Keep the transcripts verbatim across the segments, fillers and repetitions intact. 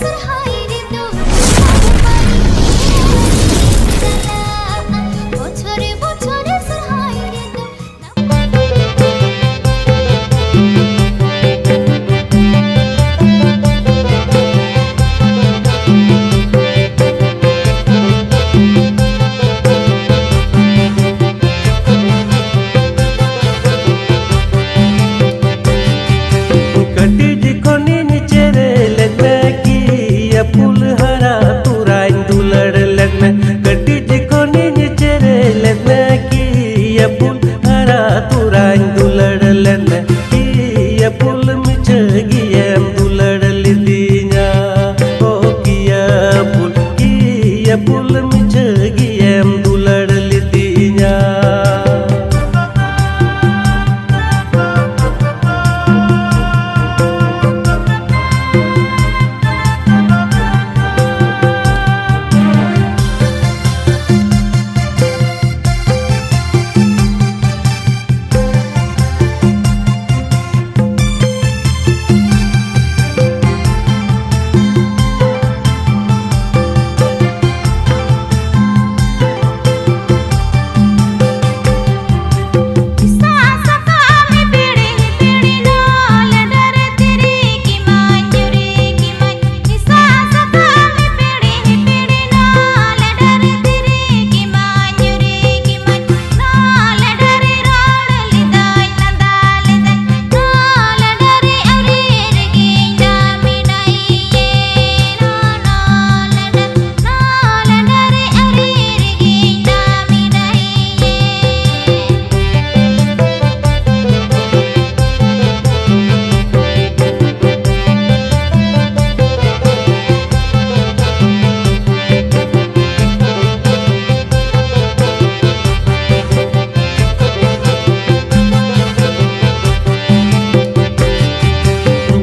ᱥᱚᱨᱦᱟᱭ ᱨᱮᱫᱚ ᱵᱚᱪᱷᱚᱨ ᱵᱚᱪᱷᱚᱨ ᱥᱚᱨᱦᱟᱭ ᱨᱮᱫᱚ᱾ ᱠᱟᱹᱴᱤᱡ ᱠᱷᱚᱱᱤᱧ ᱪᱮᱨᱮ ᱞᱮᱫ ᱢᱮ ᱠᱤᱭᱟ ᱯᱩᱞ, ᱦᱟᱨᱟ ᱛᱚᱨᱟᱧ ᱫᱩᱞᱟᱹᱲ ᱞᱮᱫ ᱢᱮ᱾ ᱠᱟᱹᱴᱤᱡ ᱠᱷᱚᱱᱤᱧ ᱪᱮᱨᱮ ᱞᱮᱫ ᱢᱮ ᱠᱤᱭᱟ ᱯᱩᱞ, ᱦᱟᱨᱟ ᱛᱚᱨᱟᱧ ᱫᱩᱞᱟᱹᱲ ᱞᱮᱫ ᱢᱮ᱾ ᱠᱤᱭᱟ ᱯᱩᱞ ᱢᱤᱪᱷᱟᱹ ᱜᱮᱭᱮᱢ ᱫᱩᱞᱟᱹᱲ ᱞᱤᱫᱤᱧᱟ᱾ ᱳ ᱠᱤᱭᱟ ᱯᱩᱞ, ᱠᱤᱭᱟ ᱯᱩᱞ ᱢᱤᱪᱷᱟᱹ ᱜᱮᱭᱮᱢ ᱫᱩᱞᱟᱹᱲ ᱞᱤᱫᱤᱧᱟ᱾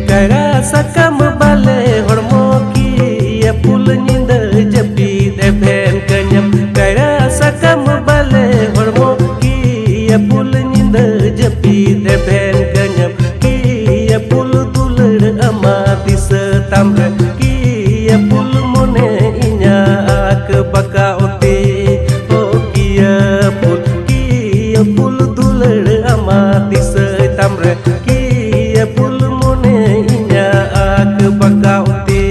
ᱠᱟᱭᱨᱟ ᱥᱟᱠᱟᱢ ᱵᱟᱞᱮ ᱦᱚᱲᱢᱚ ᱠᱤᱭᱟ ᱯᱩᱞ, ᱧᱤᱫᱟᱹ ᱡᱟᱹᱯᱤᱫ ᱮᱵᱷᱮᱱ ᱠᱟᱹᱧᱟᱢ᱾ ᱠᱟᱭᱨᱟ ᱥᱟᱠᱟᱢ ᱵᱟᱞᱮ ᱦᱚᱲᱢᱚ ᱠᱤᱭᱟ ᱯᱩᱞ, ᱧᱤᱫᱟᱹ ᱡᱟᱹᱯᱤᱫ ᱮᱵᱷᱮᱱ ᱠᱟᱹᱧᱟᱢ᱾ ᱠᱤᱭᱟ ᱯᱩᱞ ᱫᱩᱞᱟᱹᱲ ᱟᱢᱟ ᱫᱤᱥᱟᱹ ᱛᱟᱢ ᱨᱮ, ᱠᱤ ᱵᱟᱠᱟ ᱚᱛᱤ, ᱚ ᱠᱤᱭᱟᱹ ᱯᱷᱩᱞ, ᱠᱤᱭᱟᱹ ᱯᱷᱩᱞ ᱫᱩᱞᱟᱹᱲ ᱟᱢᱟ ᱫᱤᱥᱟᱹᱭ ᱛᱟᱢ ᱨᱮ, ᱠᱤᱭᱟᱹ ᱯᱷᱩᱞ ᱢᱚᱱᱮ ᱤᱧᱟᱹᱜ ᱟᱠ ᱵᱟᱠᱟ ᱚᱛᱤ᱾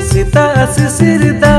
ᱥᱮᱛᱟᱜ ᱥᱤᱥᱤᱨ ᱫᱟᱜ